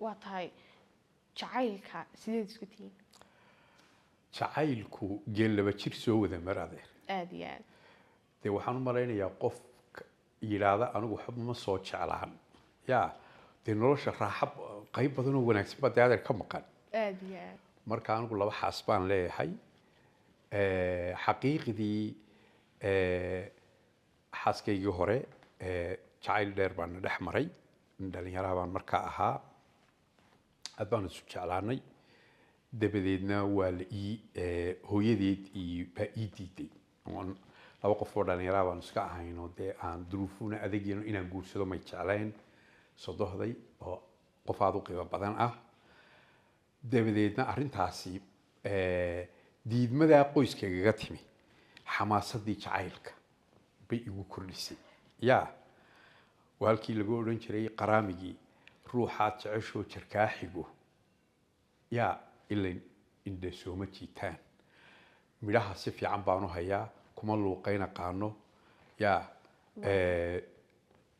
Waa tahay, jacaylka sideed isku tihiin? Jacaylku geel laba jir soo wada mar, adeer. Aada iyo aad. Dee waxaan u malaynayaa qof yidhaahda anigu waxba ma soo jeclaan, ya dee nolosha raaxo qayb badan oo wanaagsan baa dee adeer ka maqan. Aada iyo aad. Marka anigu laba xaas baan leeyahay. Xaqiiqdii xaaskaygii hore jacayl dheer baan na dhex maray. Nin dhalinyaraha baan markaa ahaa, aad baan isu jeclaanay. Dabadeedna waa la ii hooyadeed iyo baa ii diiday. Laba qof oo dhalinyaraha baan iska ahayn oo dee aan duruufuna adeegyano inaan guursado may jecleen sodohday oo qof aada u qiimo badan ah. Dabadeedna arrintaasi diidmadaa qoyskaygaga timi xamaasadii jacaylka bay igu kordhisay. Ya waa halkii lagu odhan jiray qaraamigii: "Ruuxaad jeceshoo jarkaa xigo, yaa ilan indha sooma jiitaan." Midhaha si fiican baan u hayaa, kuma luuqayn aqaano, yaa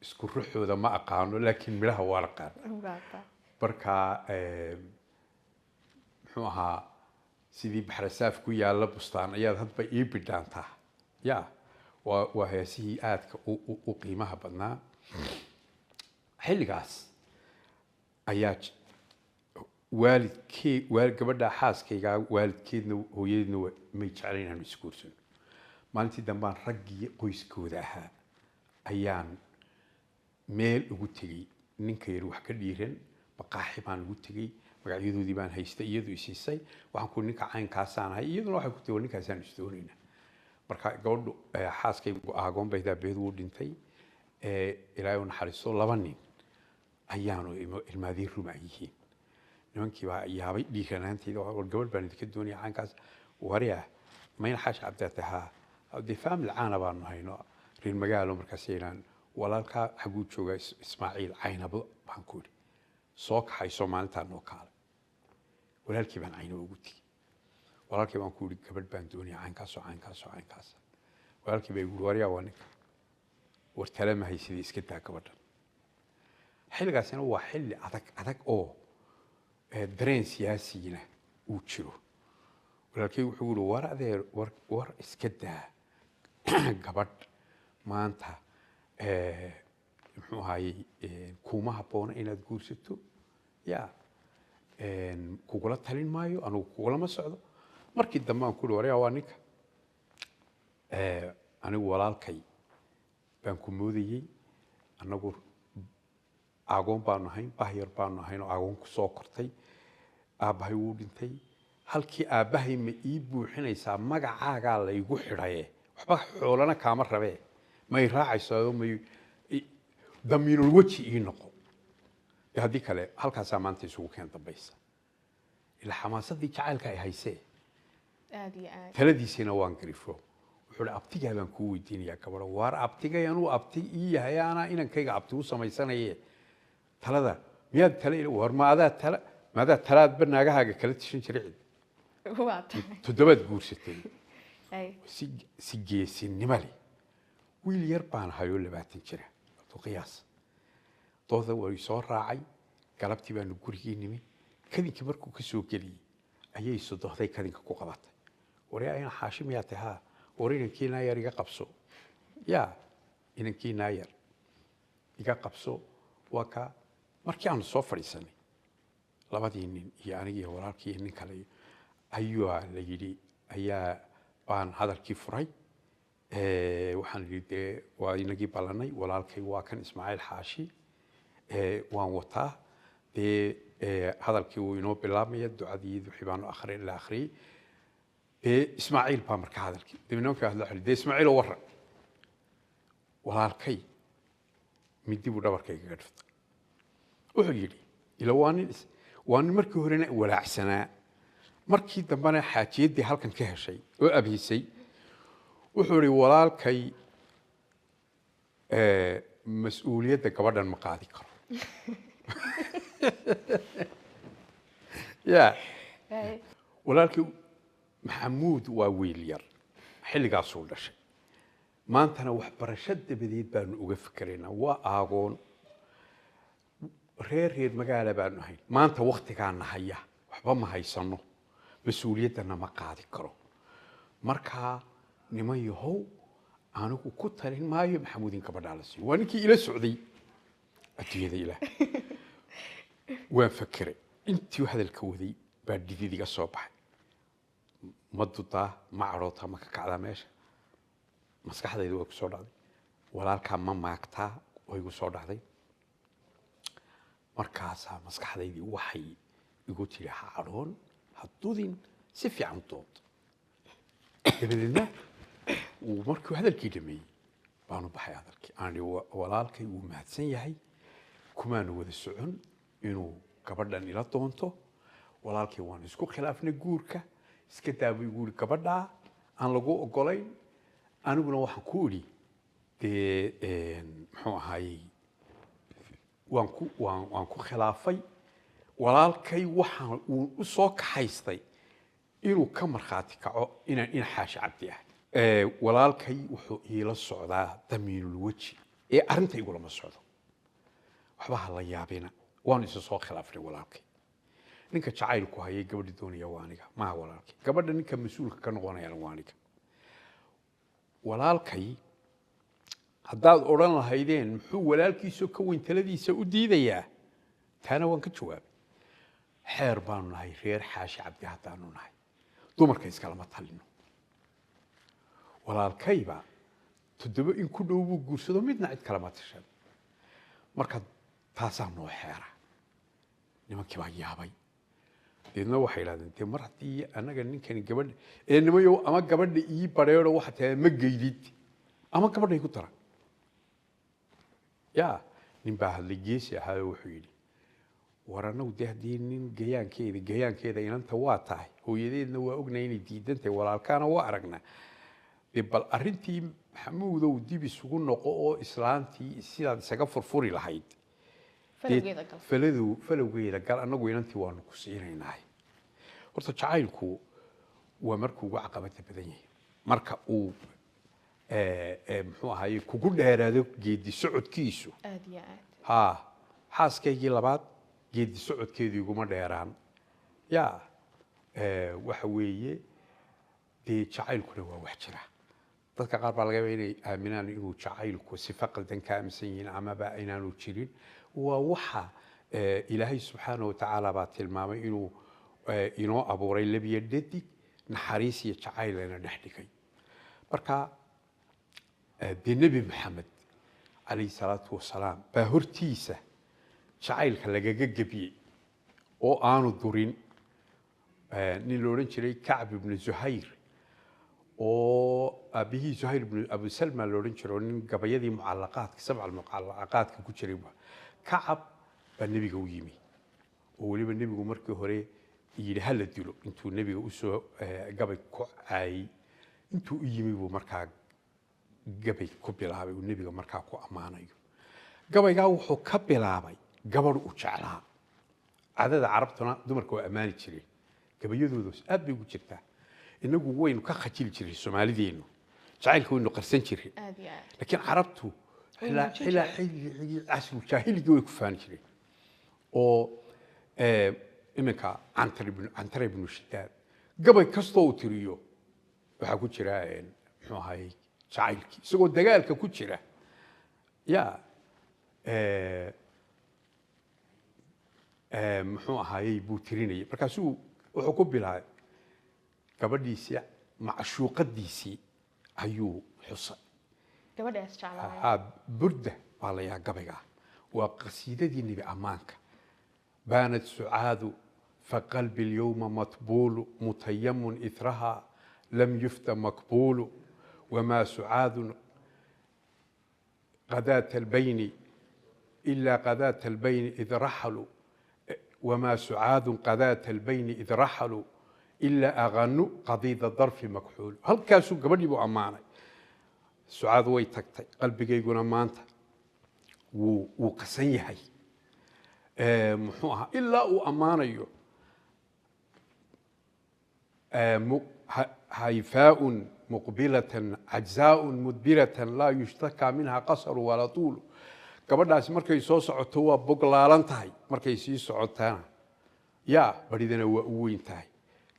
isku ruxooda ma aqaano, laakiin midhaha waan aqaan. Waata. Marka muxuu ahaa, sidii baxrasaaf ku yaalla bustaan ayaad hadba ii bidhaantaa. Ya waa heesihii aadka u qiimaha badnaa xilligaas ayaa waalidkee gabadha xaaskaygaa waalidkeedna hooyadeedna may jeclayn inaanu isguursano. Maalintii dambaan raggii qoyskooda ahaa ayaan meel ugu tegey. Ninka yar wax ka dhiiran maqaaxi baan ugu tegey, magacyadoodii baan haystay, iyadu isiisay. Waxaan ku ninka caynkaasaan ahay, iyaduna waxay ku tiri: "War, ninkaasaan isdoonayna." Marka gabadhu xaaskaygu aagoon bay aabaheed wuu dhintay, Ilaahay u naxariisto. Laba nin ayaanu ilmaadiin ruma ay yihiin. Nimankii baa yaabay dhiiranaantayda. "War, gabadh baan idinka doonaya caynkaas." "Warya, mayna Xaashi Cabdaate?" "Haa." Dee family caana baanu hayno, reer magaalo. Markaas inaan walaalkaa xaguu joogaa? Ismaaciil Caynabo baan ku idhi. "Soo kaxayso maalintaa noo kaalay." Walaalkii baan Caynabo ugu tegey. Walaalkii baan ku idhi: "Gabadh baan doonaya caynkaasoo caynkaasoo caynkaas." Walaalkii baa igu yidhi: "Waryaa, waa ninka, war tala ma haysidii, iska daa gabadhan." Xilligaasina waa xilli adag adag oo dareen siyaasigina uu jiro. Walaalkay wuxuu yihi: "War adeer, war iska daa gabadh maanta, muxuu ahaayey, kuma habboona inaad guursato. Ya kugula talin maayo, anigu kugulama socdo." Markii dambe aan ku ihi: "Waryaa, waa ninka, anigu walaalkay baan ku moodayey. Annagu aagoon baanu ahayn, bahyar baanu ahayn oo aagoon ku soo kortay. Aabbahay wuu dhintay. Halkii aabbahay ma ii buuxinaysaa? Magacaagaa laygu xidhaye, waxba xoolana kaama rabee, may raacaysaa? May damiinul weji ii noqo. Dee haddii kale halkaasaa maanta isugu keen dambaysa." Ilaa xamaasadii jacaylka ay haysee. Aada iyo aad. Taladiisiina waan garifo. Wuxuu hi: "Abtigaa baan kuu weydiinayaa gabadho." "Waar, abtigay anuu abti ii yahay, anaa inankayga abti u samaysanaye. Talada miyaad tale war ma adaa tala ma adaa talaadba naagahaaga kala tishan jiray cid?" Waa tahay. Toddobaad guursatay. Ay. Si geesinimo leh, wiil yar baan ahayoo 20 jira abdu qiyaas. Dooda waa soo raacay. Galabtii baanu gurigii nimi. Kadinkii markuu ka soo geliyey ayay sodohday kadinka ku qabatay: "Waryaa, ina Xaashi miyaa tahay?" "Haa." "War, inankiinaa yar iga qabso, yaa inankiinaa yar iga qabso." Waa ka markii aanu soo fadhiisanay labadii nin iyo anigii iyo walaalkii iyo nin kale ayuu la yidhi ayaa baan hadalkii furay. Waxaan yidhi: "Dee waa inagii ballanay, walaalkay waa kan Ismaaciil Xaashi, waan wataa." Dee hadalkii wuu inoo bilaabmaya, ducadii wixii baanu akhri la akhriyey. Dee Ismaaciil baa marka hadalkii dee nimankii hadla xidhi. "Dee Ismaaciil oo warran." Walaalkay midi buu dhabarkaygaga dhuftay. Wuxuu yidhi, ila waa nin waa nin markii horena walaacsanaa, markii dambena xaajiyaddii halkan ka heshay oo abhisay. Wuxuu yidhi: "Walaalkay mas-uuliyadda gabadhan ma qaadi karo." Ya. Ay. Walaalkii Maxamuud waa wiil yar xilligaasuu dhashay. Maantana waxbarasho dabadeed baanu uga fikeraynaa, waa aagoon. Reer reer magaala baanu ahayn, maanta waktigaana haya, waxba ma haysano, mas-uuliyaddana ma qaadi karo. Markaa niman yahow, anigu ku talin maayo Maxamuud in gabadhaa la siiyo. Waa ninkii ila socday adduunyada. Ilaah, waan fakeray. Intii hadalka waday baa dhidid iga soo baxay. Ma dudaa, ma cadhootaa, ma ka kacdaa meesha? Maskaxdayda way ku soo dhacday. Walaalkaa ma maagtaa? Way igu soo dhacday. Markaasaa maskaxdaydii waxay igu tiri, ha cadhoon, ha dudin, si fiican u dood. Dabadeedna uu markuu hadalkii dhameeyey baanu baxay hadalkii. Aan idhi, walaalkay wuu mahadsan yahay, kumaanu wada socon inuu gabadhan ila doonto. Walaalkay waanu isku khilaafnay guurka, iska daa buu igu yidhi gabadhaa aan lagu ogolayn. Aniguna waxaan ku idhi, dee muxuu ahaayey, waan ku khilaafay walaalkay. Waxaan uu u soo kaxaystay inuu ka markhaati kaco inaan ina Xaashi Cabdi ahay. Walaalkay wuxuu iila socdaa damiinul weji ee arrinta igulama socdo. Waxba ha la yaabina, waanu isa soo khilaafnay walaalkay. Ninka jacaylku hayay gabadhi doonaya waa aniga, maaha walaalkay. Gabadha ninka mas-uulka ka noqonayana waa aniga. Walaalkay haddaad odhan lahaydeen muxuu walaalkiisoo ka weyn taladiisa u diidayaa, taana waan ka jawaabay. Xeer baanu nahay reer Xaashi Cabdi haddaanu nahay, dumarka iskalama talino. Walaalkayba 7 in ku dhow buu guursado, midna cid kalama tashan. Marka taasaa noo xeera. Nimankii baa yaabay. Deedna waxay idhahdeen, dee mar haddii annaga ninkani gabadha ee nimayow, ama gabadha ii bareero waxa tahay ma geydid, ama gabadha igu dara. Ya nin baa hadlay, geesi ahaayo, wuxuu yidhi, war annagu dee haddii nin gayaankeeda inanta waa tahay, hooyadeedna waa ognahay inay diidan tahay, walaalkaana waa aragnaa. Dee bal arrintii Maxamuudow dib isugu noqo oo islaantii sidaad isaga furfuri lahayd falowgeeda gal. Falowgeeda gal, annagu inantii waanu ku siinaynaa. Horta jacaylku waa markuu ugu caqabada badan yahay, marka uu muxuu ahaye kugu dheeraado geedi socodkiisu. Aad iyo aad. Ha, xaaskaygii labaad geedi socodkeedu iguma dheeraan. Ya waxa weeye, dee jacaylkuna waa wax jira. Dadka qaar baa laga yaabaa inay aaminaan inuu jacaylku sifa qaldan ka aaminsan yihiin amaba inaanu jirin. Waa waxa Ilaahay subxaana wa tacaala baa tilmaamay inuu inoo abuuray labiyo dhadig, naxariis iyo jacaylana dhex dhigay. Marka dee Nebi Maxamed calayhi salaatu wasalaam baa hortiisa jacaylka lagaga gebiyey oo aanu durin. Nin la odhan jiray Kacb ibnu Zuhayr oo aabihii Zuhayr ibnu Abu Salma la odhan jiray, oo nin gabayadii mucallaqaadka, sabca mucallaqaadka ku jiray, Kacab baa nebiga u yimi, oo weliba nebigu markii hore yidhi ha la dilo. Intuu nebiga usoo gabay ku caayey, intuu u yimi buu markaa gabay ku bilaabay uu nebiga markaa ku ammaanayo. Gabaygaa wuxuu ka bilaabay gabadh u jeclaa. Caadada Carabtuna dumarka waa ammaani jireen, gabayadooda aad bay ugu jirtaa. Inagu waynu ka khajili jiray, Soomaalideennu jacaylka waynu qarsan jiray. Aad iyo aad. Laakiin Carabtu way xilaa muujin xilaa jireen. Xilligii casru jaahiligii way ku faani jireen. Oo iminka Cantar ibnu Shidaad gabay kastoo uu tiriyo waxaa ku jira muxuu ahaayey jacaylkii, isagoo dagaalka ku jira. Ya muxuu ahaayey buu tirinayay. Markaasuu wuxuu ku bilaabay gabadhiisii, macshuuqadiisii ayuu xusay. Gabadhaas jeclahay. Haa, Burda baa la yahaa gabaygaa, waa qasiidadii nebi ammaanka. Baanat Sucaadu faqalbi alyawma matbuulu mutayamun ithraha lam yufta makbuulu, wamaa sucaadun qadaata albayni ilaa qadaata albayni id raxaluu, wamaa sucaadun qadaata albayni id raxaluu ilaa aganu qadiida darfi makxuulu. Halkaasuu gabadhii buu ammaanay. Sucaad way tagtay, qalbigayguna maanta wuu qasan yahay. Muxuu ahaa ilaa uu ammaanayo hayfaaun muqbilatan cajzaaun mudbiratan laa yushtakaa minha qasaru walaa tuulu. Gabadhaasi markay soo socoto waa boglaalan tahay, markay sii socotana yaa baridana waa u weyn tahay,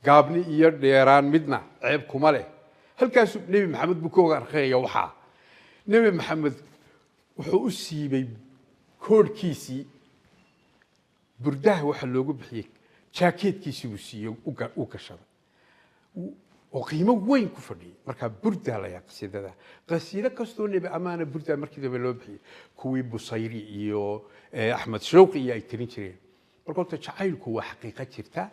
gaabni iyo dheeraan midna ceeb kuma leh. Halkaasuu Nebi Maxamed buu ka oga arkaya. Waxaa Nebi Maxamed wuxuu u siibay koodhkiisii burdaha, waxa loogu bixiyey jaakeetkiisii buu siiyey, u gashaday oo qiimo weyn ku fadhiyey. Markaa burdaa la yaa qasiidada, qasiido kastoo nebi amaana burdaa markii dambe loo bixiyey, kuwii Busayri iyo Axmed Shawqi iyo ay tirin jireen. Marka horta jacaylku waa xaqiiqo jirta.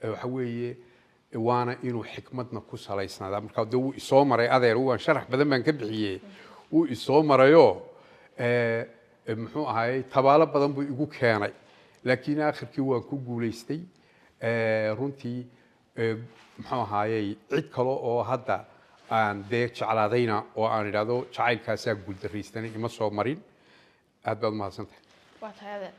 Waxa weeye waana inuu xikmadna ku salaysnaadaa. Marka dee wuu isoo maray adeer, waan sharax badan baan ka bixiyey, wuu isoo marayoo muxuu ahaayey, tabaalo badan buu igu keenay, laakiin aakhirkii waan ku guulaystay. Runtii muxuu ahaayey, cid kale oo hadda aan dee jeclaadayna oo aan idhaahdo jacaylkaasaa guuldarraystanay ima soo marin. Aad baad umahadsan tahay. Waa tahay adeer.